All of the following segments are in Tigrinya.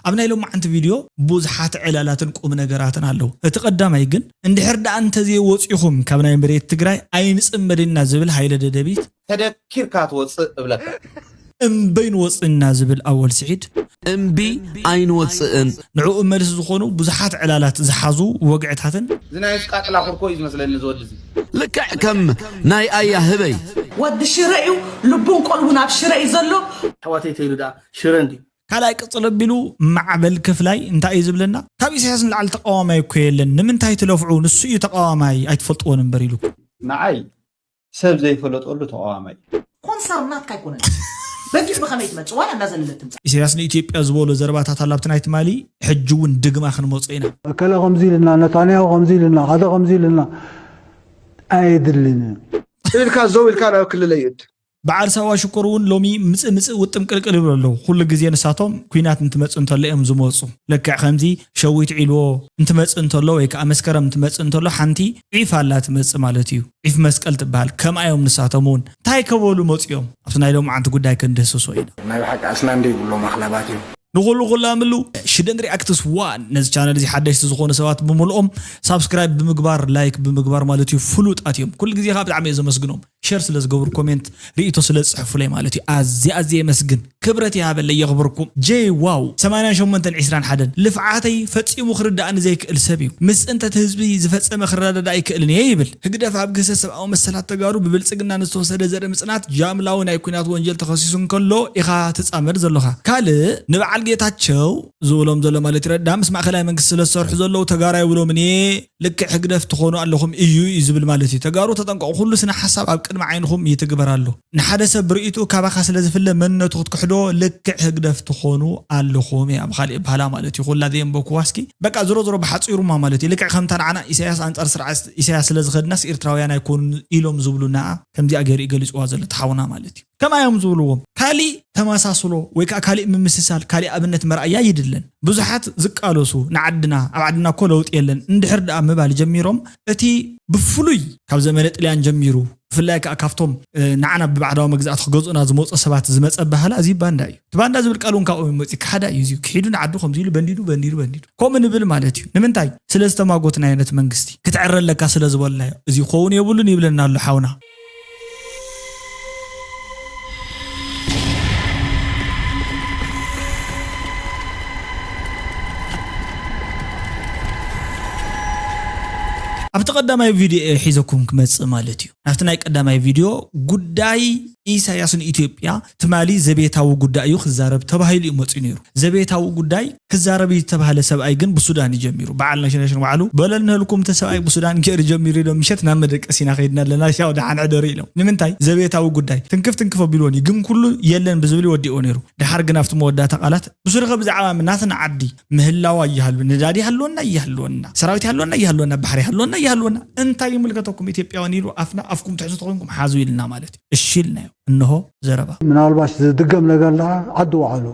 ኣብ ናይ ሎማዓንቲ ቪድዮ ብዙሓት ዕላላትን ቁም ነገራትን ኣለዉ። እቲ ቀዳማይ ግን፣ እንድሕር ደኣ እንተዘይወጺኹም ካብ ናይ መሬት ትግራይ ኣይንጽመድና ዝብል ሃይለ ደደቢት፣ ተደኪርካ ትወፅእ እብለካ። እምበይ ንወፅእና ዝብል ኣወል ስዒድ፣ እምቢ ኣይንወፅእን። ንዕኡ መልሲ ዝኾኑ ብዙሓት ዕላላት ዝሓዙ ወግዕታትን፣ እዚ ናይ ስቃጥላ ኩርኮ እዩ ዝመስለኒ ዝወዲ እዚ። ልክዕ ከም ናይ ኣያ ህበይ። ወዲ ሽረ እዩ፣ ልቡን ቀልቡን ኣብ ሽረ እዩ ዘሎ። ኣሕዋተይ ተይሉ ደኣ ሽረ እንድዩ። ካልኣይ ቅፅል ኣቢሉ ማዕበል ክፍላይ እንታይ እዩ ዝብለና? ካብ ኢሳያስ ንላዕሊ ተቃዋማይ እኮ የለን፣ ንምንታይ ትለፍዑ? ንሱ እዩ ተቃዋማይ ኣይትፈልጥዎን እምበር ኢሉኩም። ንዓይ ሰብ ዘይፈለጠሉ ተቃዋማይ እዩ። ኮንሰርን ናትካ ኣይኮነን። በጊዕ ብኸመይ ትመጽእ ዋላ እናዘለለት ትምጻእ። ኢሳያስ ንኢትዮጵያ ዝበሎ ዘረባታት ኣሎ ኣብቲ ናይ ትማሊ፣ ሕጂ እውን ድግማ ክንመጾ ኢና። እከለ ከምዚ ኢልና፣ ነታንያሁ ከምዚ ኢልና፣ ሓደ ከምዚ ኢልና ኣየድልን እዩ። ኢልካ ዘው ኢልካ ናብ ክልለይ እድ። በዓል ሳዋ ሽኮር እውን ሎሚ ምጽእ ምጽእ ውጥም ቅልቅል ይብሉ ኣለዉ። ኩሉ ግዜ ንሳቶም ኲናት እንትመጽእ እንተሎ እዮም ዝመጹ። ልክዕ ከምዚ ሸዊት ዒልዎ እንትመጽእ እንተሎ ወይ ከኣ መስከረም እንትመጽእ እንተሎ ሓንቲ ዒፍ ኣላ ትመጽእ ማለት እዩ። ዒፍ መስቀል ትበሃል። ከምኣ እዮም ንሳቶም እውን። እንታይ ከበሉ መጺኦም? ኣብቲ ናይ ሎማዓንቲ ጉዳይ ክንድህስሶ ኢና። ናይ ብሓቂ ኣስናን ደይብሎም ኣኽላባት እዮም። ንኹሉ ኩላምሉ ሽደን ሪኣክትስ ዋን ነዚ ቻነል እዚ ሓደሽቲ ዝኾኑ ሰባት ብምልኦም ሳብስክራይብ ብምግባር ላይክ ብምግባር ማለት እዩ ፍሉጣት እዮም። ኩሉ ግዜ ከዓ ብጣዕሚ እየ ዘመስግኖም። ሸር ስለ ዝገብሩ ኮሜንት ርእይቶ ስለ ዝፅሕፉለይ ማለት እዩ። ኣዝየ ኣዝየ የመስግን። ክብረት ይሃበለይ የኽብርኩም። ጄ ዋው ሰማንያን ሸሞንተን ዒስራን ሓደን ልፍዓተይ ፈፂሙ ክርዳእኒ ዘይክእል ሰብ እዩ። ምስ ፅንተት ህዝቢ ዝፈፀመ ክረዳዳእ ኣይክእልን እየ ይብል። ህግደፍ ኣብ ግህሰት ሰብኣዊ መሰላት ተጋሩ ብብልፅግና ንዝተወሰደ ዘርኢ ምፅናት ጃምላዊ ናይ ኲናት ወንጀል ተኸሲሱ እንከሎ ኢኻ ትፃመድ ዘሎኻ። ካልእ ንበዓል ጌታቸው ዝብሎም ዘሎ ማለት ይረዳ ምስ ማእኸላይ መንግስቲ ስለ ዝሰርሑ ዘለዉ ተጋሩ ኣይብሎምን እየ። ልክዕ ህግደፍ ትኾኑ ኣለኹም እዩ እዩ ዝብል ማለት እዩ። ተጋሩ ተጠንቀቑ፣ ኩሉ ስነ ሓሳብ ኣብ ቅድሚ ዓይንኹም ይትግበር ኣሎ። ንሓደ ሰብ ብርእይትኡ ካባኻ ስለ ዝፍለ መንነቱ ክትክሕዶ ልክዕ ህግደፍ ትኾኑ ኣለኹም እያ ብኻሊእ በሃላ ማለት እዩ። ኩላ ዘየንበብኩዋ እስኪ በቃ ዝሮ ዝሮ ብሓፂሩማ ማለት እዩ። ልክዕ ከምታ ንዓና ኢሳያስ ኣንፃር ስርዓት ኢሳያስ ስለ ዝኸድናስ ኤርትራውያን ኣይኮኑን ኢሎም ዝብሉና ከምዚኣ ገይሩ እዩ ገሊፅዋ ዘሎ ተሓውና ማለት እዩ። ከምኣ እዮም ዝብልዎም። ካሊእ ተመሳስሎ ወይ ከዓ ካሊእ ምምስሳል ካሊእ ኣብነት መርኣያ ይድለን። ብዙሓት ዝቃለሱ ንዓድና ኣብ ዓድና እኮ ለውጢ የለን እንድሕር ደኣ ምባል ጀሚሮም እቲ ብፍሉይ ካብ ዘመነ ጥልያን ጀሚሩ ብፍላይ ከዓ ካብቶም ንዓና ብባዕዳዊ መግዛእቲ ክገዝኡና ዝመፁ ሰባት ዝመፀ ባህላ እዚ ባንዳ እዩ። እቲ ባንዳ ዝብል ቃል እውን ካብኦም ይመፅእ ካሓዳ እዩ። እዚ ክሒዱ ንዓዱ ከምዚ ኢሉ በንዲዱ በንዲዱ በንዲዱ ከምኡ ንብል ማለት እዩ። ንምንታይ? ስለ ዝተማጎትናዮ ነቲ መንግስቲ ክትዕረ ኣለካ ስለ ዝበልናዮ። እዚ ክኸውን የብሉን ይብለና ኣሎ ሓውና። ኣብቲ ቀዳማይ ቪድዮ እየ ሒዘኩም ክመፅእ ማለት እዩ። ናብቲ ናይ ቀዳማይ ቪድዮ ጉዳይ ኢሳያስን ኢትዮጵያ ትማሊ ዘቤታዊ ጉዳይ እዩ ክዛረብ ተባሂሉ እዩ መፅኡ ነይሩ። ዘቤታዊ ጉዳይ ክዛረብ እዩ ዝተባህለ ሰብኣይ ግን ብሱዳን እዩ ጀሚሩ። በዓል ነሽነሽን ባዕሉ በለልንህልኩም እቲ ሰብኣይ ብሱዳን ገይሩ ጀሚሩ ኢሎም ምሸት ናብ መደቀሲና ከይድና ኣለና ሻው ደሓን ሕደሩ ኢሎም። ንምንታይ ዘቤታዊ ጉዳይ ትንክፍ ትንክፍ ኣቢልዎን እዩ ግን ኩሉ የለን ብዝብል ይወዲእዎ ነይሩ። ደሓር ግን ኣብቲ መወዳእታ ቃላት ብሱርኸ ብዛዕባ ናትና ዓዲ ምህላዋ ይሃሉ ነዳዲ ይሃልወና ይሃልወና ሰራዊት ይሃልወና ይሃልወና ባሕሪ ይሃልወና ይሃልወና እንታይ ይምልከተኩም ኢትዮጵያውያን ኢሉ ኣፍና ኣፍኩም ትሕዙ ተኾንኩም ሓዙ ኢልና ማለት እዩ። እሺ ኢልናዮ። እንሆ ዘረባ። ምናልባሽ ዝድገም ነገር ደኣ ዓዲ ውዓሉ።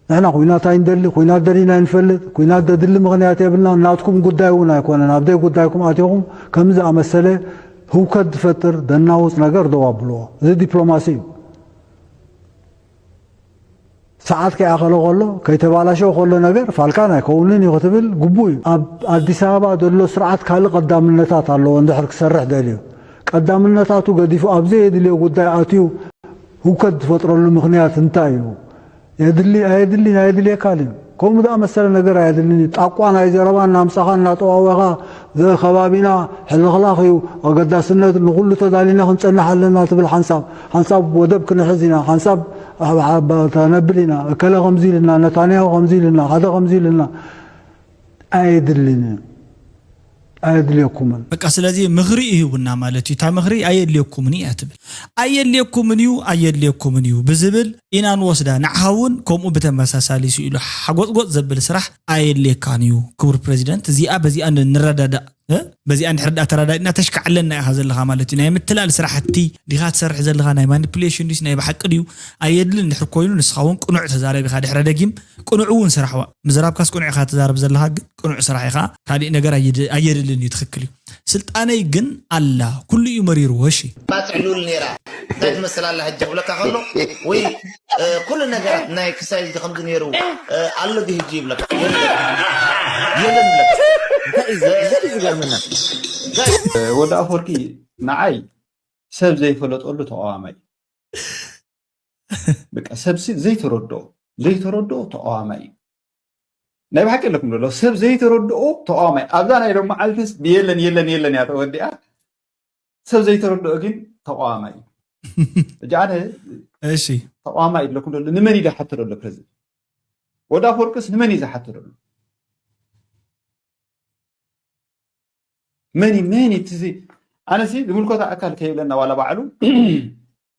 ንሕና ኹናት ኣይንደሊ፣ ኹናት ደሊና ኣይንፈልጥ፣ ኹናት ደድሊ ምኽንያት የብልናን፣ ናትኩም ጉዳይ እውን ኣይኮነን፣ ኣብ ደይ ጉዳይኩም ኣቲኹም ከምዚ ዝኣመሰለ ህውከት ዝፈጥር ደናውፅ ነገር ደው ኣብልዎ። እዚ ዲፕሎማሲ እዩ። ሰዓት ከይኣኸለ ከሎ ከይተባላሸወ ከሎ ነገር ፋልካን ኣይከውንን እዩ ክትብል ግቡእ እዩ። ኣብ ኣዲስ ኣበባ ዘሎ ስርዓት ካልእ ቀዳምነታት ኣለዎ እንድሕር ክሰርሕ ደልዩ። ቀዳምነታቱ ገዲፉ ኣብ ዘየድልዮ ጉዳይ ኣትዩ ህውከት ዝፈጥረሉ ምኽንያት እንታይ እዩ? የድሊ ኣየድሊን ኣየድልየካን እዩ። ከምኡ ዝኣመሰለ ነገር ኣየድልን እዩ። ጣቋ ናይ ዘረባ እናምጻኻ እናጠዋወኻ ዘ- ከባቢና ሕልኽላኽ እዩ፣ ኣገዳስነት ንኹሉ ተዳሊና ክንጸንሕ ኣለና ትብል ሓንሳብ ሓንሳብ ወደብ ክንሕዝ ኢና፣ ሓንሳብ ኣብ- ኣብ- ተነብል ኢና፣ እከለ ከምዚ ኢልና፣ ነታንያሁ ከምዚ ኢልና፣ ሓደ ከምዚ ኢልና ኣየድልን እዩ። ኣየድልየኩምን። በቃ ስለዚ ምኽሪ ይህቡና ማለት እዩ። እታ ምኽሪ ኣየድልየኩምን እያ ትብል። ኣየድልየኩምን እዩ ኣየድልየኩምን እዩ ብዝብል ኢና ንወስዳ። ንዓኻ እውን ከምኡ ብተመሳሳሊ ስኢሉ ሓጎጥጎጥ ዘብል ስራሕ ኣየድልየካን እዩ ክቡር ፕረዚደንት። እዚኣ በዚኣ ን- ንረዳዳእ እ? በዚኣ እንድሕር ደኣ ተራዳዲእና ተሽካዕለና ኢኻ ዘለኻ ማለት እዩ። ናይ ምትላል ስራሕቲ ዲኻ ትሰርሕ ዘለኻ ናይ ማኒፕሌሽን ድዩስ ናይ ብሓቂ ድዩ? ኣየድልን እንድሕር ኮይኑ ንስኻ እውን ቅኑዕ ተዛረብ ኢኻ ድሕረ ደጊም ቅኑዕ እውን ስራሕ ዋ ምዝራብካስ ቅኑዕ ኢኻ ትዛረብ ዘለኻ ግን ቅኑዕ ስራሕ ኢኻ ካሊእ ነገር ኣየድልን እዩ ትኽክል እዩ ስልጣነይ ግን ኣላ፣ ኩሉ እዩ መሪርዎ። እሺ። ባፅዕ ሉል ነይራ እንታይ ትመስል ኣላ ሕጂ ክብለካ ከሎ ወይ ኩሉ ነገራት ናይ ክሳይ ከምዚ ነይሩ ኣሎ ዲ ሕጂ ይብለካ የለን ይብለካ። እንታይ እዩ ዝገርመና? ወዲ ኣፈወርቂ ንዓይ ሰብ ዘይፈለጠሉ ተቃዋማይ በቃ ሰብ ዘይተረድኦ ዘይተረድኦ ተቃዋማይ እዩ። ናይ ብሓቂ ኣለኩም ዘሎ ሰብ ዘይተረድኦ ተቃዋማይ ኣብዛ ናይ ሎም መዓልትስ የለን የለን የለን እያ ተወዲኣ። ሰብ ዘይተረድኦ ግን ተቃዋማይ እዩ። ሕጂ ኣነ እሺ ተቃዋማይ ኣለኩም ዘሎ ንመን ኢለ ሓቶ ዘሎ ፕረዚደንት ወዲ ኣፈወርቅስ ንመን እዩ ዝሓቶ ዘሎ? መን እዩ መን እዩ ትዚ ኣነሲ ዝምልከቶ ኣካል ከይብለና ዋላ ባዕሉ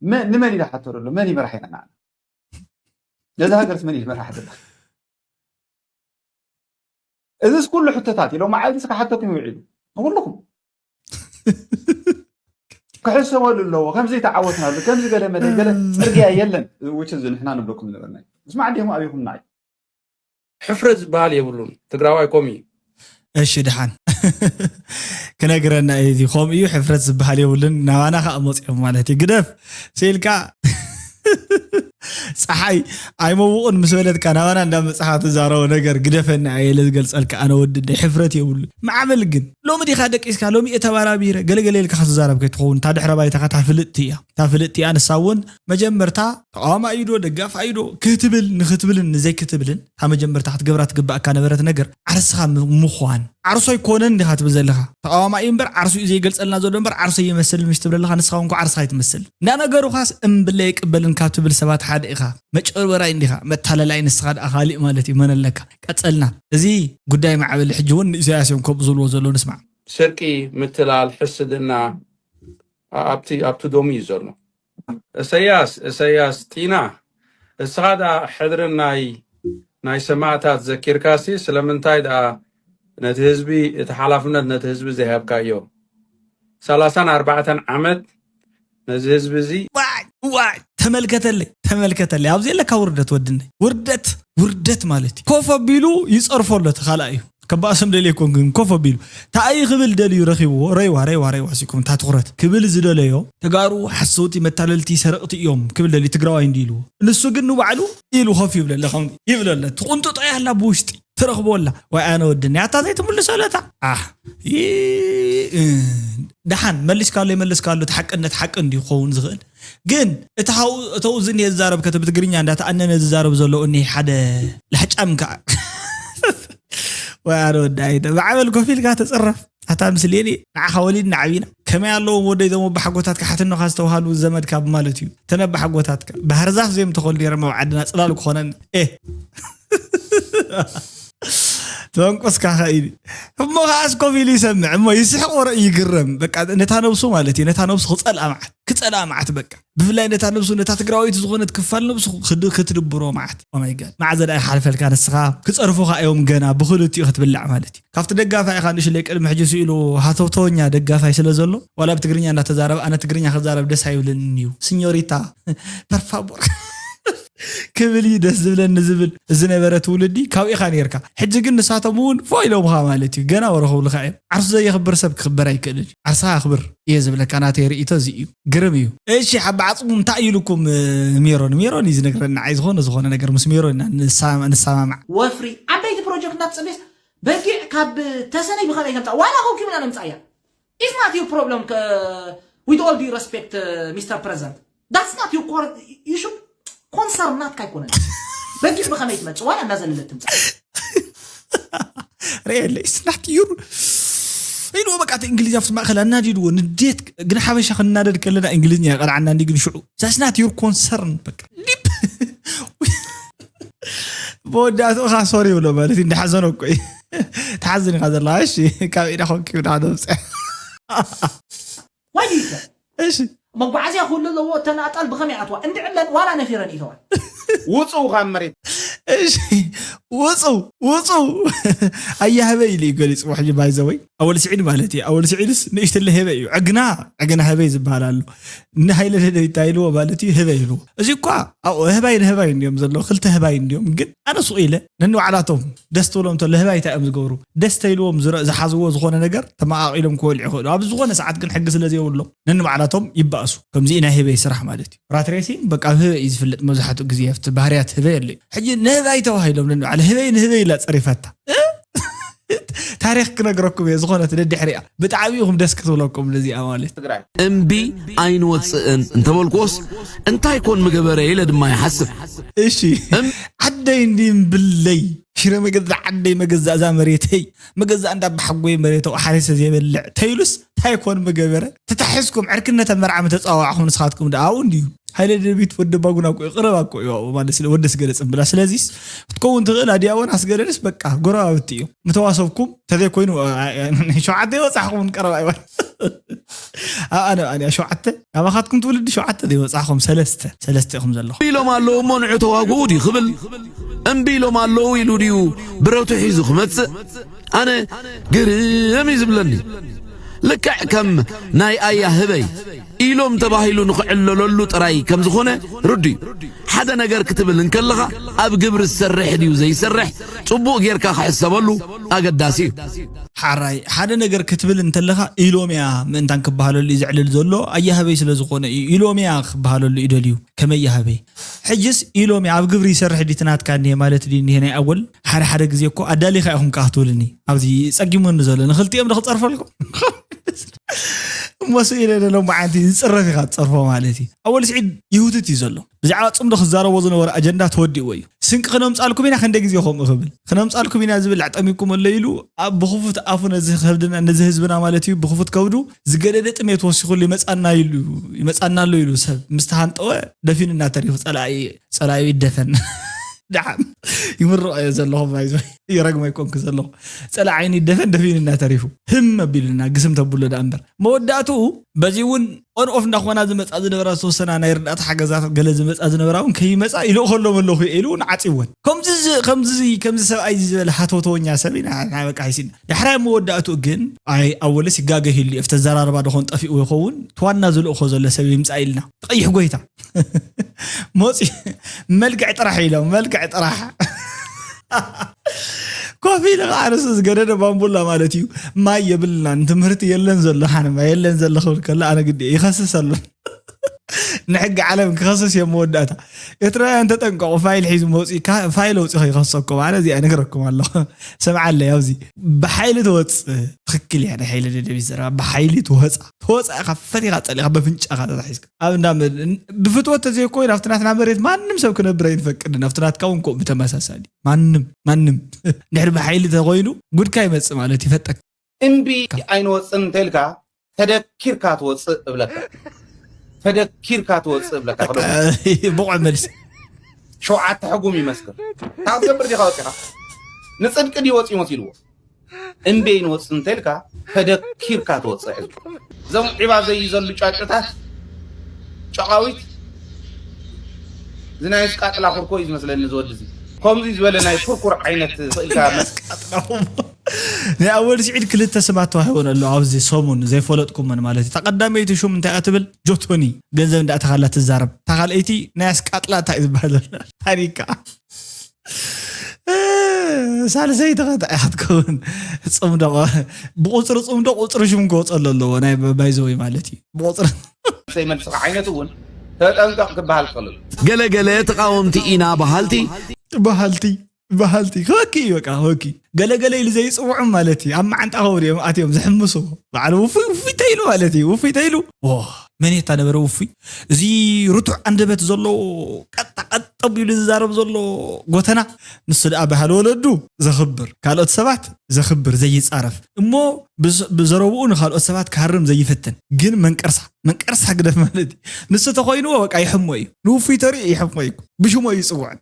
መ- ንመን እዩ ዝሓቶ ዘሎ? መን እዩ መራሒና ንዓና? ነዛ ሃገርስ መን እዩ ዝመርሓ ዘሎ? እዚስ ኩሉ ሕቶታት ኢሎም መዓልቲ ክሓተኩም ይውዕሉ ንኩልኩም ክሕሰበሉ ኣለዎ። ከምዚ ተዓወትናሉ ከምዚ ገለ መለ ገለ ፅርግያ የለን ውች እዚ ንሕና ንብለኩም ዝነበርና እዩ። ምስማዕ እንዲኹም ኣብኹም ንዓይ ሕፍረት ዝበሃል የብሉን። ትግራዋይ ኮም እዩ። እሺ ድሓን ክነግረና እዩ እዚ። ከምኡ እዩ፣ ሕፍረት ዝበሃል የብሉን። ናባና ከዓ መፅኦም ማለት እዩ። ግደፍ ስኢልካ ፀሓይ ኣይመውቕን ምስ በለትካ ናባና እንዳመፅኻ ትዛረቦ ነገር ግደፈኒ ኣየለ ዝገልፀልካ ኣነ ወዲ እንደ ሕፍረት የብሉ። ማዕበል ግን ሎሚ ዲኻ ደቂስካ ሎሚ እየ ተባራቢረ ገለገለ ኢልካ ክትዛረብ ከይትኸውን እታ ድሕረ ባይታኻ እታ ፍልጥቲ እያ። እታ ፍልጥቲ እያ ንሳ እውን መጀመርታ ተቃዋማይ ዶ ደጋፋይ ዶ ክትብል ንክትብልን ንዘይክትብልን እታ መጀመርታ ክትገብራ ትግባእካ ነበረት ነገር ዓርስኻ ም- ምዃን። ዓርሶ ኣይኮነን እንዲኻ ትብል ዘለኻ ተቃዋማይ እምበር ዓርሱ እዩ ዘይገልፀልና ዘሎ እምበር ዓርሶ ይመስል ምሽ ትብል ኣለኻ። ንስኻ እንኳ ዓርስኻ ኣይትመስል። እንዳ ነገሩኻስ እምብለ ይቅበልን ካብ ትብል ሰባት ሓደ ኢኻ። መጨበራይ እንዲኻ መታለላይ ንስኻ ደኣ ካሊእ ማለት እዩ መን ኣለካ። ቀፀልና እዚ ጉዳይ ማዕበል ሕጂ እውን ንኢሳያስ እዮም ከምኡ ዝብልዎ ዘለዉ ንስማዕ። ስርቂ ምትላል ሕስድና ኣብቲ ኣብቲ ዶም እዩ ዘሎ። እሰያስ እሰያስ ጢና እስኻ ዳ ሕድርን ናይ ናይ ሰማእታት ዘኪርካሲ ስለምንታይ ዳ ነቲ ህዝቢ እቲ ሓላፍነት ነቲ ህዝቢ ዘይሃብካዮ ሰላሳን ኣርባዕተን ዓመት ነዚ ህዝቢ እዚ ዋይ ዋይ ተመልከተለይ ተመልከተለይ ኣብዚ የለካ ውርደት ወድነይ ውርደት ውርደት ማለት እዩ። ኮፍ ኣቢሉ ይፀርፎ ኣሎ እቲ ካልኣ እዩ ከባእሶም ደልየ ኮን ግን ኮፍ ኣቢሉ ታኣይ ክብል ደልዩ ረኪብዎ ረይዋ ረይዋ ረይዋ ሲኩም እታ ትኩረት ክብል ዝደለዮ ተጋሩ ሓሰውቲ መታለልቲ ሰረቕቲ እዮም ክብል ደልዩ ትግራዋይ እንዲ ኢልዎ ንሱ ግን ንባዕሉ ኢሉ ኮፍ ይብለለ ከም ይብለለ ትቁንጥጦ ያላ ብውሽጢ ትረኽቦ ኣላ ወይ ኣነ ወድኒ ኣታ ዘይትምልሰለታ ኣሕ ይ- እ፣ ደሓን መሊስካሉ የመለስካሉ እቲ ሓቅነት ሓቂ እንዲ ክኸውን ዝኽእል ግን እቲ ሃው እተው ዝኒ ዝዛረብ ከተ ብትግርኛ እንዳተኣነነ ዝዛረብ ዘሎ እኒ ሓደ ላሕጫም ከዓ ወይ ኣነ ወዳይ ማዕበል ኮፍ ኢልካ ተፅረፍ ኣታ ምስሌኒ ንዓኻ ወሊድና ዓቢና ከመይ ኣለዎም ወደይ ዞም ኣባሓጎታትካ ሓትኖኻ ዝተውሃሉ ዘመድካ ማለት እዩ ተነባሓጎታትካ ባህርዛፍ ዘዮም ተኾል ነይረ መብ ዓድና ፅላሉ ክኾነኒ ኤ ተንቆስካ ኸኢሉ እሞ ከዓስ ኮፍ ኢሉ ይሰምዕ እሞ ይስሕቕ ወረ ይግረም በቃ ነታ ነብሱ ማለት እዩ ነታ ነብሱ ክፀልኣ መዓት ክፀልኣ መዓት በቃ ብፍላይ ነታ ነብሱ ነታ ትግራወይቲ ዝኾነት ክፋል ነብሱ ክትድብሮ መዓት ኦማይጋድ መዓዘ ዳ ይሓልፈልካ ንስኻ ክፀርፉኻ እዮም ገና ብክልቲኡ ክትብላዕ ማለት እዩ ካብቲ ደጋፋ ኢኻ ንሽለይ ቅድሚ ሕጂ ስኢሉ ሃተውተወኛ ደጋፋይ ስለ ዘሎ ዋላ ብትግርኛ እንዳተዛረብ ኣነ ትግርኛ ክዛረብ ደስ ኣይብለንን እዩ ስኞሪታ ፐርፋቦር ክብል እዩ ደስ ዝብለኒ ዝብል ዝነበረ ትውልዲ ካብ ኢኻ ነርካ ሕጂ ግን ንሳቶም እውን ፎ ኢሎምኻ ማለት እዩ ገና ወረ ክብልካ እዮም ዓርሱ ዘየኽብር ሰብ ክኽበር ኣይክእልን እዩ ዓርስኻ ኣኽብር እየ ዝብለካ ናተይ ርእቶ እዚ እዩ ግርም እዩ እሺ ሓቢ ዓፅሙ እንታይ ኢሉኩም ሜሮን ሜሮን እዩ ዝነግረና ዓይ ዝኾነ ዝኾነ ነገር ምስ ሜሮን ኢና ንሰማማዕ ወፍሪ ዓበይቲ ፕሮጀክት እናትፅንስ በጊዕ ካብ ተሰነይ ብኸመይ ከምፃ ዋላ ከውኪብና ነምፃ እያ It's not your problem with all due respect Mister President that's not your you should concern ናትካ ኣይኮነን በጊዕ ብኸመይ ትመፅእ ዋላ እናዘለለት ትምፃ ሬለ ስናት ዩር ኢሉ በቃ እቲ እንግሊዝ ኣብቲ ማእኸል ኣናዲድዎ ንዴት ግን ሓበሻ ክናደድ ከለና እንግሊዝኛ የቐልዓና እንዲ ግን ሽዑ ሳስናት ዩር ኮንሰርን በቃ ዲፕ መወዳእትኡ ካ ሶሪ ይብሎ ማለት እዩ እንዳሓዘኖ እኮ እዩ ትሓዝን ኢኻ ዘለኻ እሺ ካብ ኢዳ ኮንኪ ብዳ ደውፅዕ Why do you care? እሺ መጓዓዝያ ክህሉ ኣለዎ እተን ኣጣል ብኸመይ ኣትዋ እንድዕለን ዋላ ነፊረን ይተዋል ውፅው ካብ መሬት እሺ፣ ውፁ፣ ውፁ። ኣያ ህበይ ኢሉ እዩ ገሊፅዎ። ሕጂ ባይዘወይ ኣወል ስዒድ ማለት እዩ። ኣወል ስዒድስ ንእሽትለ ህበይ እዩ። ዕግና፣ ዕግና ህበይ ዝበሃል ኣሎ። ንሃይለ ደደቢት እንታይ ኢልዎ ማለት እዩ? ህበይ ኢልዎ። እዚ እኳ ኣብኡ ህባይ ንህባይ እንዲዮም ዘለዉ፣ ክልተ ህባይ እንዲዮም። ግን ኣነ ሱቕ ኢለ ነንባዕላቶም ደስ ትብሎም እንተሎ ህባይ እንታይ እዮም ዝገብሩ? ደስ ተይልዎም ዝረ-፣ ዝሓዝዎ ዝኾነ ነገር ተመቓቒሎም ክበልዑ ይኽእሉ። ኣብ ዝኾነ ሰዓት ግን ሕጊ ስለ ዘይብሎም ነንባዕላቶም ይባእሱ። ከምዚ ናይ ህበይ ስራሕ ማለት እዩ። ራት ሬሲንግ በቃ ኣብ ህበይ እዩ ዝፍለጥ መብዛሕትኡ ግዜ፣ ኣብቲ ባህርያት ህበይ ኣሎ እዩ። ሕጂ ንህባይ ተባሂሎም ነንባዕለ ህበይ ንህበይ ኢላ ጸሪፋታ። ታሪኽ ክነግረኩም እየ፣ ዝኾነት ደድሕሪኣ ብጣዕሚ ኢኹም ደስ ክትብለኩም ነዚኣ ማለት። ትግራይ። እምቢ ኣይንወፅእን እንተበልኩዎስ እንታይ ኮን ምገበረ ኢለ ድማ ይሓስብ። እሺ፣ ዓደይ እንዲ እምብለይ ሽረ መገዛ ዓደይ መገዛ እዛ መሬተይ መገዛ እንዳ ባሓጎይ መሬተው ሓሪሰ ዘይበልዕ ተይሉስ እንታይ ኮን ምገበረ? ተታሒዝኩም ዕርክነተ መርዓ ምተፃዋዕኹም ንስኻትኩም ደኣ ኣብኡ እንድዩ። ሃይለ ደደቢት ወዲ ባጉና እኮ እዩ፣ ቅረባ እኮ እዩ ኣብኡ ማለት ስለ ወደስ ገለ ፅምብላ። ስለዚስ ክትከውን ትኽእል ኣድያቦን ኣስገደድስ በቃ ጎረባብቲ እዮም። ምተዋሰብኩም ተዘይኮይኑ ሸውዓተ ይወፃሕኹም ቀረባ ይባል። ኣብ ኣነ ኣነ ሸውዓተ ኣባኻትኩም ትውልዲ ሸውዓተ ዘይወፃሕኹም ሰለስተ ሰለስተ ኢኹም ዘለኹም። ኢሎም ኣለዉ እሞ ንዑ ተዋግኡ ድዩ ክብል እምቢ ኢሎም ኣለዉ ኢሉ ድዩ ብረቱ ሒዙ ክመፅእ ኣነ ግርም እዩ ዝብለኒ። ልክዕ ከም ናይ ኣያ ህበይ ኢሎም ተባሂሉ ንኽዕለለሉ ጥራይ ከም ዝኾነ ርዱ እዩ። ሓደ ነገር ክትብል እንከለኻ ኣብ ግብሪ ዝሰርሕ ድዩ ዘይሰርሕ ጽቡቕ ጌርካ ክሕሰበሉ ኣገዳሲ እዩ። ሓራይ ሓደ ነገር ክትብል እንተለኻ ኢሎም እያ ምእንታን ክበሃለሉ እዩ ዘዕልል ዘሎ ኣያ ህበይ ስለ ዝኾነ እዩ ኢሎም እያ ክበሃለሉ እዩ ደልዩ ከመይ እያ ህበይ ሕጅስ ኢሎም እያ ኣብ ግብሪ ይሰርሕ ድዩ ትናትካ እኒሄ ማለት ድዩ እኒሄ ናይ ኣወል ሓደ ሓደ ግዜ እኮ ኣዳሊኻ ኢኹም ከኣ ትብልኒ ኣብዚ ጸጊሙኒ ዘሎ ንኽልቲኦም ዶ ክጸርፈልኩም እሞ ስኢለ ሎማዓንቲ ዝጽረፍ ኢኻ ትጸርፎ ማለት እዩ ኣወል ስዒድ ይህውትት እዩ ዘሎ ብዛዕባ ጽምዶ ክዛረቦ ዝነበረ ኣጀንዳ ተወዲእዎ እዩ ስንቂ ክነምጻልኩም ኢና ክንደ ግዜ ከምኡ ክብል ክነምጻልኩም ኢና ዝብል ኣዕጠሚኩም ኣሎ ኢሉ ኣብ ብኽፉት ኣፉ ነዚ ከብድና ነዚ ህዝብና ማለት እዩ ብኽፉት ከብዱ ዝገደደ ጥሜት ወሲኹሉ ይመጻና ኢሉ ይመጻና ኣሎ ኢሉ ሰብ ምስ ተሃንጠወ ደፊንና ተሪፉ ጸላኢ ጸላኢ ይደፈን ደሓን ይምርቕ እየ ዘለኹ ባይዞ ይረግመ ይኮንኩ ዘለኹ ጸላኢ ዓይኒ ይደፈን ደፊንና ተሪፉ ህም ኣቢሉና ግስም ተብሎ ደኣ እምበር መወዳእትኡ በዚ እውን ኦን ኦፍ እንዳኾና ዝመፃ ዝነበራ ዝተወሰና ናይ ርዳእታ ሓገዛት ገለ ዝመፃ ዝነበራ እውን ከይመፃ ይልእኸሎም ኣለኹ ኢሉ እውን ዓፂወን ከምዚ ዝ- ከምዚ ከምዚ ሰብኣይ እዚ ዝበለ ሃተውተወኛ ሰብ ኢና ናይ በቃ ይሲን ዳሕራይ መወዳእትኡ ግን ኣይ ኣወለስ ይጋገ ይህሉ እዩ ተዘራርባ ደኾን ጠፊኡ ይኸውን ትዋና ዝልእኾ ዘሎ ሰብ ይምፃ ኢልና ትቐይሕ ጎይታ ሞፂ መልክዕ ጥራሕ ኢሎም መልክዕ ጥራሕ ኮፍ ኢለ ከዓ ርእሱ ዝገደደ ባምቡላ ማለት እዩ ማይ የብልናን ትምህርቲ የለን ዘሎ ሓንማ የለን ዘሎ ክብል ከሎ ኣነ ግዲ ይኸስስ ኣሎ ንሕጊ ዓለም ክኸስስ እዮም መወዳእታ ኤርትራውያን ተጠንቀቑ ፋይል ሒዙ መውፅእ ፋይል ኣውፂ ከይኸሰኩም ኣነ እዚኣ ነግረኩም ኣለኹ ስምዓለይ ኣብዚ ብሓይሊ ትወፅእ ትኽክል እያ ናይ ሓይለ ደደቢት ዘረባ ብሓይሊ ትወፃ ትወፃ ኢኻ ፈቲኻ ፀሊኻ በፍንጫኻ ተታሒዝካ ኣብ እንዳ ብፍትወት ተዘይኮይን ኣብቲ ናትና መሬት ማንም ሰብ ክነብር ኣይንፈቅድን ኣብቲ ናትካ እውን ከምኡ ብተመሳሳሊ ማንም ማንም ድሕሪ ብሓይሊ ተኮይኑ ጉድካ ይመፅእ ማለት ይፈጠካ እምቢ ኣይንወፅን እንተልካ ተደኪርካ ትወፅእ እብለካ ተደኪርካ ትወፅእ እብለካ ብቑዕ መልሲ ሸውዓተ ሕጉም ይመስክር ካብ ትገብር ዲኻ ወፂኻ ንፅድቂ ድዩ ወፂ መሲልዎ እምቢ ኣይንወፅን እንተልካ ተደኪርካ ትወፅእ ሕዝቢ እዞም ዒባ ዘይዘሉ ጫጩታት ጨቓዊት እዚ ናይ ስቃጥላ ኩርኮ እዩ ዝመስለኒ ዝወዲ እዚ ከምዚ ዝበለ ናይ ኩርኩር ዓይነት ስእልካ ናይ ኣወል ስዒድ ክልተ ስማት ተዋሂቦን ኣሎ ኣብዚ ሰሙን ዘይፈለጥኩመን ማለት እዩ። እታ ቀዳመይቲ ሹም እንታይ እያ ትብል? ጆቶኒ ገንዘብ እንዳእተኻላ ትዛረብ። እታ ካልኣይቲ ናይ ኣስቃጥላ እንታይ እዩ ዝበሃል ዘሎ? ታኒካ ሳልሰይቲ ኸ እንታይ እያ ክትከውን? ጽምዶ ብቁጽሪ ጽምዶ ቁጽሪ ሹም ክወፀሉ ኣለዎ ናይ ባይዘወይ ማለት እዩ። ብቁፅሪ ዘይመልስኻ ዓይነት እውን ተጠንቀቕ ክበሃል ከሎ ገለ ገለ ተቓወምቲ ኢና በሃልቲ በሃልቲ በሃልቲ ክበኪ እዩ በቃ ክበኪ ገለገለ ኢሉ ዘይፅውዑም ማለት እዩ ኣብ መዓንጣ ከብሪ እዮም ኣትዮም ዝሕምሱ በዓል ውፉይ ውፉይ ተይሉ ማለት እዩ ውፉይ ተይሉ መን እታ ነበረ ውፉይ እዚ ርቱዕ ኣንደበት ዘሎ ቀጣ ቀጠ ቢሉ ዝዛረብ ዘሎ ጎተና ንሱ ደኣ ባህል ወለዱ ዘኽብር ካልኦት ሰባት ዘኽብር ዘይፃረፍ እሞ ብዘረብኡ ንካልኦት ሰባት ክሃርም ዘይፍትን ግን መንቀርሳ መንቀርሳ ግደፍ ማለት እዩ ንሱ ተኮይንዎ በቃ ይሕሞ እዩ ንውፉይ ተሪኡ ይሕሞ እዩ ብሽሞ እዩ ይፅውዕን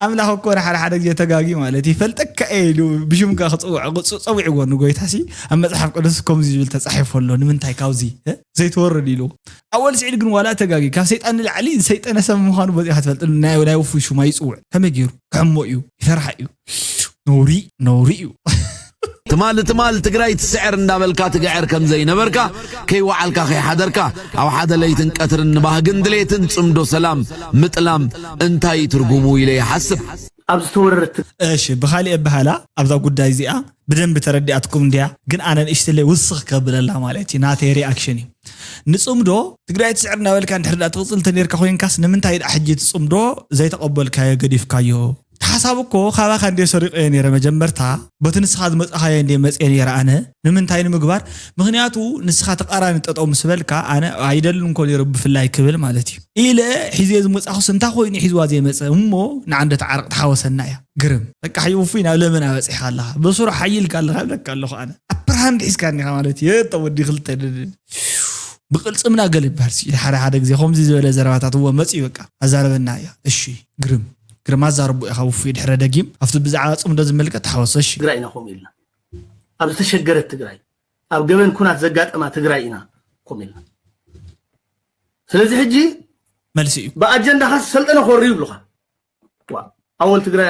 ኣምላኽ እኮ ንሓደ ሓደ ግዜ ተጋጊ ማለት ይፈልጠካ እየ ኢሉ ብሽምካ ክፅውዕ ቁፅ ፀዊዕዎ ንጎይታሲ ኣብ መፅሓፍ ቅዱስ ከምዚ ዝብል ተፃሒፉ ኣሎ። ንምንታይ ካብዚ እ? ዘይትወርድ ኢሉ ኣወል ስዒድ ግን ዋላ ተጋጊ ካብ ሰይጣን ንላዕሊ ዝሰይጠነ ሰብ ምዃኑ በዚኻ ትፈልጥ። ናይ ናይ ውፉይ ሹማ ይፅውዕ ከመይ ገይሩ ክሕሞ እዩ ይፈርሓ እዩ። ነውሪ ነውሪ እዩ። ትማል ትማል ትግራይ ትስዕር እንዳበልካ ትግዕር ከም ዘይነበርካ ከይወዓልካ ከይሓደርካ ኣብ ሓደ ለይትን ቀትርን ንባህግን ድሌትን ፅምዶ ሰላም ምጥላም እንታይ ትርጉሙ ኢለ ይሓስብ። ኣብ ዝተወረረት እሺ ብኻሊእ ኣበሃላ ኣብዛ ጉዳይ እዚኣ ብደንቢ ተረዲኣትኩም እንድያ። ግን ኣነ ንእሽትለይ ውስኽ ከብለላ ማለት እዩ ናተይ ሪኣክሽን እዩ። ንፅምዶ ትግራይ ትስዕር እናበልካ እንድሕር ዳ ትቕፅል ተኔርካ ኮይንካስ ንምንታይ ዳ ሕጂ እቲ ፅምዶ ዘይተቐበልካዮ ገዲፍካዮ? ሓሳብ እኮ ካባኻ እንደ ሰሪቀዮ ነይረ መጀመርታ በቲ ንስኻ ዝመፃኻዮ እንደ መፅየ ነይረ ኣነ ንምንታይ ንምግባር? ምክንያቱ ንስኻ ተቃራኒ ጠጠው ምስ በልካ ኣነ ኣይደልን እኮ ነይሩ ብፍላይ ክብል ማለት እዩ ኢለ ሒዘ ዝመፃኹስ እንታይ ኮይኑ ሒዝዋ ዘይመፀ እሞ ንዓንደ ተዓረቅ ተሓወሰና እያ። ግርም በቃ ሕጂ ውፉይ ናብ ለመና በፂሕካ ኣለኻ ብስሩ ሓይልካ ኣለኻ ይብለካ ኣለኹ ኣነ ኣፕርሃንድ ሒዝካ እኒኻ ማለት እዩ። የጠ ወዲ ክልተ ድድድ ብቅልፅምና ገለ ይበሃል ስኢል ሓደ ሓደ ግዜ ከምዚ ዝበለ ዘረባታት እዎ መፅኡ በቃ ኣዛረበና እያ። እሺ ግርም ግርም ኣዛርቦ ኢኻ ውፉይ ድሕረ ደጊም ኣብቲ ብዛዕባ ፅምዶ ዝምልከት ተሓወሶ እሺ። ትግራይ ኢና ከምኡ ኢልና ኣብ ዝተሸገረት ትግራይ ኣብ ገበን ኩናት ዘጋጠማ ትግራይ ኢና ከምኡ ኢልና። ስለዚ ሕጂ መልሲ እዩ። ብኣጀንዳኻ ሰልጠነ ኮሪ ይብሉኻ። ዋ ኣወል ትግራይ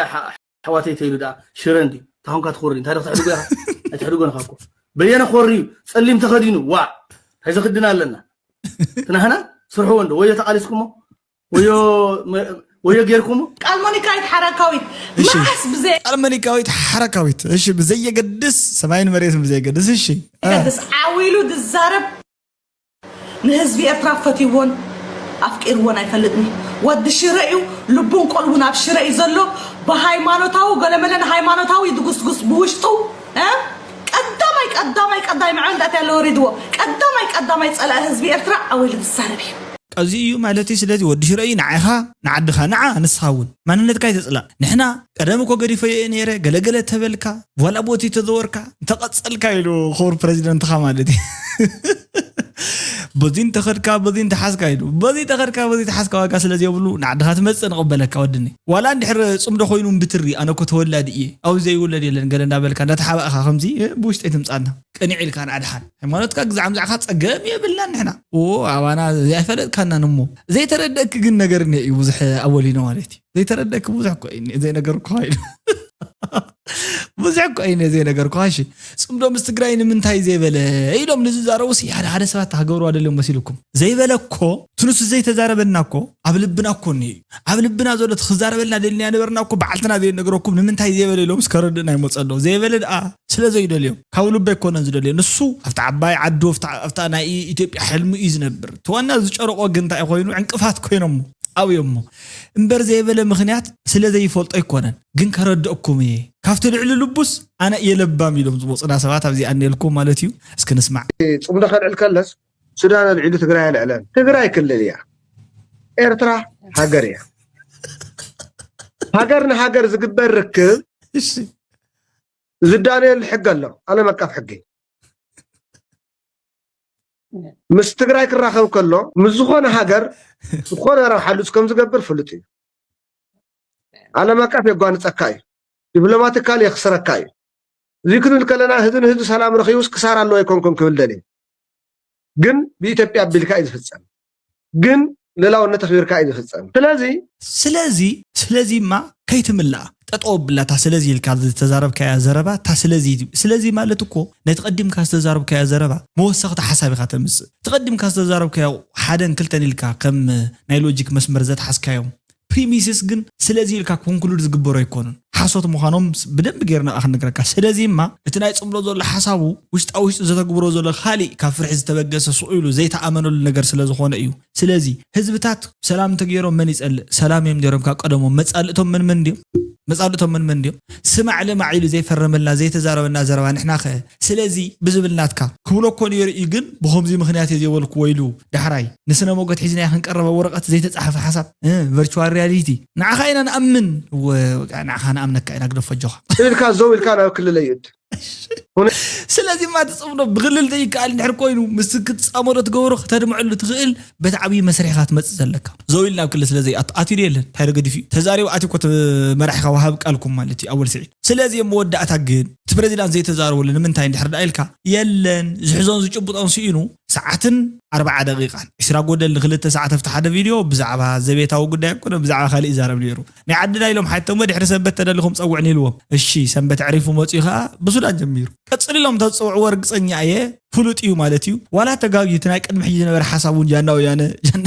ኣሕዋተይ ተይሉ ደኣ ሽረ እንዲ ታኾንካ ትኾሪ እንታይ ዶ ክትሕድጎ ኢኻ? ኣይትሕድጎን ኢኻ እኮ። በየነ ኮሪ ጸሊም ተኸዲኑ ዋ እንታይ ዘኽድና ኣለና? ትናህና ስርሕዎ እንዶ ወዮ ተቓሊስኩሞ ወዮ ወዮ ጌርኩሞ። ቃል ሞኒካዊት ሓራካዊት እሺ። መዓስ ብዘይ ቃል መኒካዊት ሓረካዊት እሺ ብዘየገድስ ሰማይን መሬትን ብዘየገድስ እሺ አ፣ ገድስ ዓው ኢሉ ዝዛረብ ንህዝቢ ኤርትራ ፈትይዎን ኣፍቂርዎን ኣይፈልጥን እዩ። ወዲ ሽረ እዩ፣ ልቡን ቀልቡን ኣብ ሽረ እዩ ዘሎ። ብሃይማኖታዊ ገለመለ ንሃይማኖታዊ ድጉስጉስ ብውሽጡ እ? ቀዳማይ ቀዳማይ ቀዳማይ መዐል እንዳት ያለ ወሪድዎ ቀዳማይ ቀዳማይ ጸላኢ ህዝቢ ኤርትራ ዓው ኢሉ ዝዛረብ እዩ። ቀዚ እዩ ማለት እዩ። ስለዚ ወዲ ሽረ እዩ ንዓኻ ንዓድኻ ንዓ ንስኻ እውን ማንነትካ ይተፅላእ። ንሕና ቀደም እኮ ገዲፈዮ እየ ነይረ ገለገለ ተበልካ ዋላ ቦቲ ተዘወርካ እንተቐፀልካ ኢሉ ክቡር ፕረዚደንትኻ ማለት እዩ። በዚ እንተኸድካ በዚ እንተሓዝካ ኢሉ በዚ ተኸድካ በዚ ተሓዝካ ዋጋ ስለ ዘየብሉ ንዓድኻ ትመፅእ ንቕበለካ ወድኒ። ዋላ እንድሕር ፅምዶ ኮይኑ ብትሪ ኣነ እኮ ተወላዲ እየ ኣብ ዘይውለድ የለን ገለ እንዳበልካ እንዳተሓባእኻ ከምዚ እ፣ ብውሽጠይ ትምፃና ቅንዕ ኢልካ ንኣድሓን ሃይማኖትካ ግዛዕ ምዛዕካ ፀገም የብልናን ንሕና እ፣ ኣባና ዘይፈለጥካናን እሞ ዘይተረደእኪ ግን ነገር እኒኦ እዩ ብዙሕ ኣወሊኖ ማለት እዩ ዘይተረደእኪ ብዙሕ እኮ እዩ እኒኦ ዘይነገርኩኻ ኢሉ ብዙሕ እኮ እዩ እኒኦ ዘይነገርኩኻ እሺ ፅምዶ ምስ ትግራይ ንምንታይ ዘይበለ ኢሎም ንዝዛረቡ ሲ ሓደ ሓደ ሰባት ክገብርዋ ደልዮም መሲልኩም ዘይበለ እኮ እቲ ንሱ ዘይተዛረበና እኮ ኣብ ልብና እኮ እኒኦ እዩ ኣብ ልብና ዘሎ እቲ ክዛረበልና ደልና ነበርና እኮ በዓልትና ዘይነግረኩም ንምንታይ ዘይበለ ኢሎም እስከረድእና ይመፀ ኣለዉ ዘይበለ ደኣ ስለ ዘይደልዮም ካብ ልቢ ኣይኮነን ዝደልዮ ንሱ ኣብቲ ዓባይ ዓዱ ኣብታ ናይ ኢትዮጵያ ሕልሙ እዩ ዝነብር እቲ ዋና ዝጨረቆ ግን እንታይ ኮይኑ ዕንቅፋት ኮይኖሞ ኣብዮሞ እምበር ዘይበለ ምክንያት ስለ ዘይፈልጦ ኣይኮነን ግን ከረድእኩም እየ ካብቲ ልዕሊ ልቡስ ኣነ እየ ለባም ኢሎም ዝመፁና ሰባት ኣብዚ ኣንየልኩም ማለት እዩ እስኪ ንስማዕ ፅምዶ ከልዕል ከለስ ሱዳን ኣልዒሉ ትግራይ ኣልዕለን ትግራይ ክልል እያ ኤርትራ ሃገር እያ ሃገር ንሃገር ዝግበር ርክብ እሺ ዝዳነየሉ ሕጊ ኣሎ ዓለም ኣቀፍ ሕጊ ምስ ትግራይ ክራኸብ ከሎ ምስ ዝኾነ ሃገር ዝኾነ ረብሓ ልፅ ከም ዝገብር ፍሉጥ እዩ ዓለም ኣቀፍ የጓንፀካ እዩ ዲፕሎማቲካል የኽስረካ እዩ እዚ ክንብል ከለና ህዝቢ ንህዝቢ ሰላም ረኺቡስ ክሳራ ኣለዎ ኣይኮንኩን ክብል ደልየ ግን ብኢትዮጵያ ኣቢልካ እዩ ዝፍፀም ግን ልእላውነት ኣኽቢርካ እዩ ዝፍፀም ስለዚ ስለዚ ስለዚማ ከይትምላኣ ጠጠው ኣብላ እታ ስለዚ ኢልካ ዝተዛረብካያ ዘረባ እታ ስለዚ ስለዚ ማለት እኮ ነቲ ቀዲምካ ዝተዛረብካዮ ዘረባ መወሰኽቲ ሓሳብ ኢኻ ተምፅእ እቲ ቀዲምካ ዝተዛረብካዮ ሓደን ክልተን ኢልካ ከም ናይ ሎጂክ መስመር ዘትሓዝካዮም ፕሪሚስስ ግን ስለዚ ኢልካ ኮንክሉድ ዝግበሩ ኣይኮኑን ሓሶት ምዃኖም ብደንቢ ገይርና ክንነግረካ ስለዚ እማ እቲ ናይ ፅምዶ ዘሎ ሓሳቡ ውሽጣ ውሽጡ ዘተግብሮ ዘሎ ካሊእ ካብ ፍርሒ ዝተበገሰ ስቕ ኢሉ ዘይተኣመነሉ ነገር ስለ ዝኾነ እዩ ስለዚ ህዝብታት ሰላም እንተገይሮም መን ይፀልእ ሰላም እዮም ነይሮም ካብ ቀደሞም መፃልእቶም መን መን ድዮም መፃልእቶም መን መን ድዮም ስማዕ ልማዕ ኢሉ ዘይፈረመልና ዘይተዛረበና ዘረባ ንሕና ከ ስለዚ ብዝብል ናትካ ክብሎ እኮ ነይሩ እዩ ግን ብኸምዚ ምኽንያት እየ ዘይበልክዎ ኢሉ ዳሕራይ ንስነ ሞገት ሒዝናዮ ክንቀርብ ኣብ ወረቐት ዘይተፃሓፈ ሓሳብ ቨርቹዋል ሪያሊቲ ንዓኻ ኢና ንኣምን እወ ንዓኻ ንኣምነካ ኢና ግደፎ ኣጆኻ ኢልካ ዘው ኢልካ ናብ ክልል ኣይእት ስለዚማ እቲ ፅምዶ ብክልል ዘይከኣል እንድሕር ኮይኑ ምስ ክትፃመዶ ትገብሮ ከተድምዐሉ ትኽእል በቲ ዓብዪ መስርሕኻ ትመፅእ ዘለካ ዘው ኢል ናብ ክልል ስለ ዘይኣቱ ኣትዩ ዶ የለን እንታይ ዶ ገዲፉ እዩ ተዛሪቡ ኣትዩ እኮ መራሒኻ ወሃቢ ቃልኩም ማለት እዩ ኣወል ስዒድ ስለዚ ኣብ መወዳእታ ግን እቲ ፕሬዚዳንት ዘይተዛረበሉ ንምንታይ እንድሕር ደኣ ኢልካ፣ የለን፣ ዝሕዞን ዝጭብጦን ስኢኑ፣ ሰዓትን ኣርብዓ ደቂቃን፣ ዕስራ ጎደል ንክልተ ሰዓት ኣብቲ ሓደ ቪድዮ ብዛዕባ ዘቤታዊ ጉዳይ ኣይኮነ፣ ብዛዕባ ካልእ ይዛረብ ነይሩ። ናይ ዓድና ኢሎም ሓቶም ድሕሪ ሰንበት ተደሊኹም ጸውዕኒ ኢልዎም። እሺ፣ ሰንበት ዕሪፉ መጺኡ ከኣ ብሱዳን ጀሚሩ። ቀጽሉ ኢሎም ተጸውዕዎ ርግጸኛ እየ፣ ፍሉጥ እዩ ማለት እዩ። ዋላ ተጋግዩ እቲ ናይ ቅድሚ ሕጂ ዝነበረ ሓሳብ እውን ጃና ወያነ፣ ጃና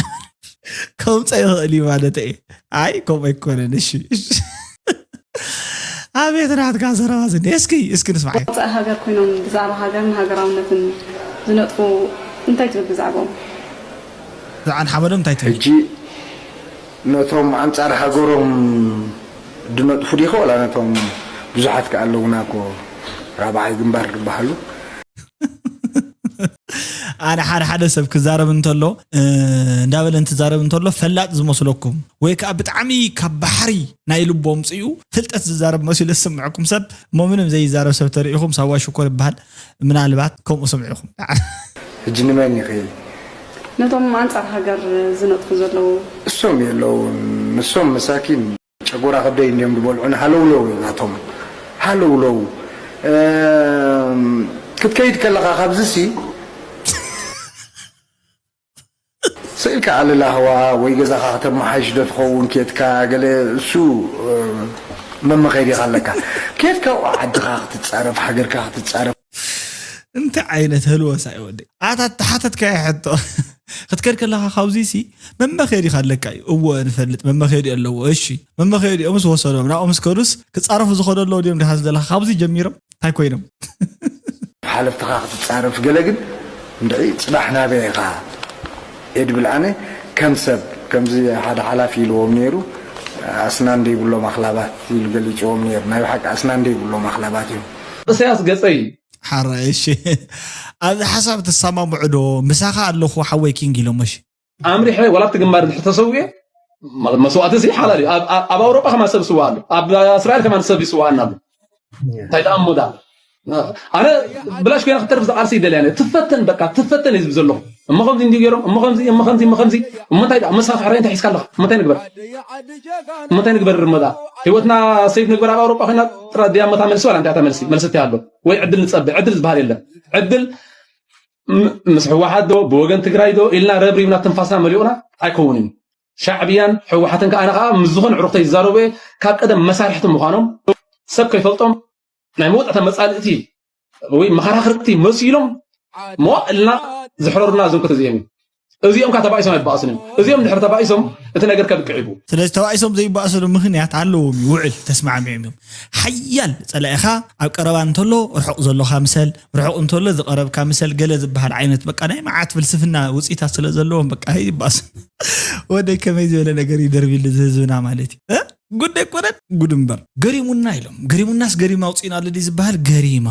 ከምጸ ይኽእል እዩ ማለት እየ። ኣይ፣ ከምኡ ኣይኮነን። እሺ፣ እሺ። ኣቤት ናትካ ዘረባ ዝኒ። እስኪ፣ እስኪ ንስማዕ። ወጻኢ ሃገር ኮይኖም ብዛዕባ ሃገርን ሃገራውነትን ዝነጥፉ እንታይ ትብል ብዛዕባኦም? ብዛዕባ ሓመዶም እንታይ ትብል? ሕጂ ነቶም ኣንጻር ሃገሮም ድነጥፉ ዲኸ፣ ዋላ ነቶም ብዙሓት ከ ኣለውና እኮ፣ ራብዓይ ግንባር ዝበሃሉ? ኣነ ሓደ ሓደ ሰብ ክዛረብ እንተሎ፣ እ፣ እንዳበለ እንትዛረብ እንተሎ ፈላጥ ዝመስለኩም፣ ወይ ከኣ ብጣዕሚ ካብ ባሕሪ ናይ ልቡ ኣምጺኡ ፍልጠት ዝዛረብ መሲሉ ዝስምዐኩም ሰብ፣ እሞ ምንም ዘይዛረብ ሰብ ተሪኢኹም፣ ሳዋ ሽኮር ይበሃል። ምናልባት ከምኡ ስምዒኹም። ሕጂ ንመን ይኽእል? ነቶም ኣንጻር ሃገር ዝነጥፉ ዘለዉ። እሶም የለውን። ንሶም መሳኪን ጨጎራ ከብደይ እንዲዮም ዝበልዑን ሃለውለው እዩ ናቶም። ሃለውለው። እም፣ ክትከይድ ከለኻ ካብዚ ሲ ስኢልካ ኣለላህዋ ወይ ገዛኻ ከተመሓይሽ ዶ ትኸውን ኬድካ ገለ እሱ፣ እም፣ መመኸይዲኻ ኣለካ። ኬድካ ኣብኡ ዓድኻ ክትጻረፍ፣ ሃገርካ ክትጻረፍ። እንታይ ዓይነት ህልወሳ እዩ ወደይ? ኣታ ተሓተትካዮ ሕቶ። ክትከድ ከለኻ ካብዚ ሲ መመኸዲኻ ኣለካ እዩ። እወ ንፈልጥ፣ መመኸዲ ኣለዎ። እሺ፣ መመኸዲኦም ምስ ወሰዶም፣ ናብኦም ምስ ከዱስ ክጻረፉ ዝኸዱ ኣለዉ ድዮም ዲኻ ዝደለኻ? ካብዚ ጀሚሮም እንታይ ኮይኖም? ሓለፍትኻ ክትጻረፍ ገለ ግን እንድዒ ጽባሕ ናበይ ኢኻ? እየ ድብል ኣነ ከም ሰብ፣ ከምዚ ሓደ ሓላፊ ኢልዎም ነይሩ፣ ኣስናን ደይብሎም ኣኽላባት ኢሉ ገሊጽዎም ነይሩ። ናይ ብሓቂ ኣስናን ደይብሎም ኣኽላባት እዮም። እሰያስ ገጸይ። ሓራይ፣ እሺ። ኣብዚ ሓሳብ ትሰማምዑ ዶ? ምሳኻ ኣለኹ ሓወይ ኪንግ ኢሎም፣ እሺ። ኣምሪሐ ዋላ ኣብቲ ግንባር እንድሕር ተሰዊኤ፣ መ-፣ መስዋእቲ እዚ ሓላል እዩ። ኣብ፣ ኣብ፣ ኣብ ኣውሮጳ ከማን ሰብ ይስዋእ ኣሎ። ኣብ እስራኤል ከማን ሰብ ይስዋእና ኣሎ። እንታይ ደኣ እሞ ደኣ? ኣነ ብላሽ ኮይና ክትተርፍ ዝቃልሲ ይደልያ እየ። ትፈተን በቃ፣ ትፈተን እዩ ዝብል ዘለኹ። እሞ ከምዚ እንዲዩ ገይሮም፣ እሞ ከምዚ፣ እሞ ከምዚ፣ እሞ ከምዚ። እሞ እንታይ ደኣ? መሳፍሕ ራእይ እንታይ ሒዝካ ኣለኻ? እሞ እንታይ ንግበር? እሞ እንታይ ንግበር እሞ ደኣ? ህይወትና ሴፍ ንግበር፣ ኣብ ኣውሮጳ ኮይና ጥራ ድያ እሞ እታ መልሲ ዋላ እንታይ እታ መልሲ? መልሲ እንታይ ኣሎ? ወይ ዕድል ንጸበ፣ ዕድል ዝበሃል የለን። ዕድል ም-፣ ምስ ህወሓት ዶ፣ ብወገን ትግራይ ዶ ኢልና ረብሪብና ትንፋስና መሊኡና ኣይከውንን እዩ። ሻዕብያን ህወሓትን ከኣ፣ ኣነ ከኣ ምስ ዝኾነ ዕሩኽተይ ዝዛረቡ እየ፣ ካብ ቀደም መሳርሕቲ ምዃኖም ሰብ ከይፈልጦም ናይ መወዳእታ መጻልእቲ ወይ መኸራኽርቲ መሲሎም መዋእልና ዝሕረሩና እዞም ክልተ እዚኦም እዮም። እዚኦም ከኣ ተባኢሶም ኣይባእሱን እዮም። እዚኦም ድሕሪ ተባኢሶም እቲ ነገር ከብቅዕ እዩ። ስለዚ ተባኢሶም ዘይባእሱሉ ምኽንያት ኣለዎም እዩ፣ ውዕል ተስማዕሚዖም እዮም። ሓያል ጸላኢኻ ኣብ ቀረባ እንተሎ ርሑቕ ዘሎኻ ምሰል፣ ርሑቕ እንተሎ ዝቐረብካ ምሰል፣ ገለ ዝበሃል ዓይነት በቃ ናይ መዓት ፍልስፍና ውጽኢታት ስለ ዘለዎም በቃ ይባእሱ። ወደይ ከመይ ዝበለ ነገር ይደርብሉ እዚ ህዝብና ማለት እዩ። እ? ጉድ ኣይኮነን፣ ጉድ እምበር። ገሪሙና ኢሎም። ገሪሙናስ ገሪማ ኣውጺእና ኣሎ ድዩ ዝበሃል? ገሪማ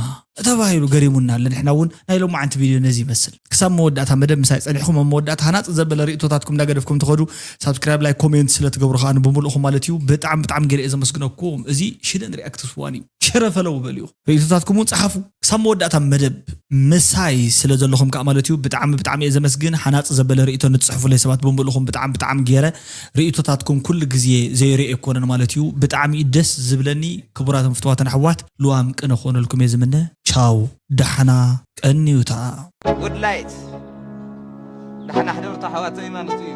ተባሂሉ ገሪሙና ኣሎ። ንሕና እውን ናይ ሎማዓንቲ ቪድዮ ነዚ ይመስል። ክሳብ መወዳእታ መደብ ምሳይ ጸኒሕኩም፣ ኣብ መወዳእታ ሃናጺ ዘበለ ርእይቶታትኩም እንዳገደፍኩም ትኸዱ፣ ሳብስክራይብ፣ ላይክ፣ ኮሜንት ስለ ትገብሩ ከኣ ንብምልእኹም ማለት እዩ። ብጣዕሚ፣ ብጣዕሚ ገለ እየ ዘመስግነኩም። እዚ ሽደን ሪኣክት ስዋን እዩ። ሽረ ፈለው በልዩ። ርእይቶታትኩም እውን ጸሓፉ። ክሳብ መወዳእታ መደብ ምሳይ ስለ ዘለኹም ከኣ ማለት እዩ። ብጣዕሚ፣ ብጣዕሚ እየ ዘመስግን። ሃናጺ ዘበለ ርእይቶ ንትጽሕፉለይ ሰባት ብምልእኹም ብጣዕሚ፣ ብጣዕሚ ገይረ ርእይቶታትኩም ኩሉ ግዜ ዘይርኢ ኣይኮነን ማለት እዩ። ብጣዕሚ እዩ ደስ ዝብለኒ። ክቡራትን ፍቱዋትን ኣሕዋት፣ ልዋም ቅነ ክኾነልኩም እየ ዝምነ። ቻው፣ ደሓና ቀንዩታ። ጉድ ላይት፣ ደሓና ሕደሩ ኣሕዋተይ ማለት እዩ።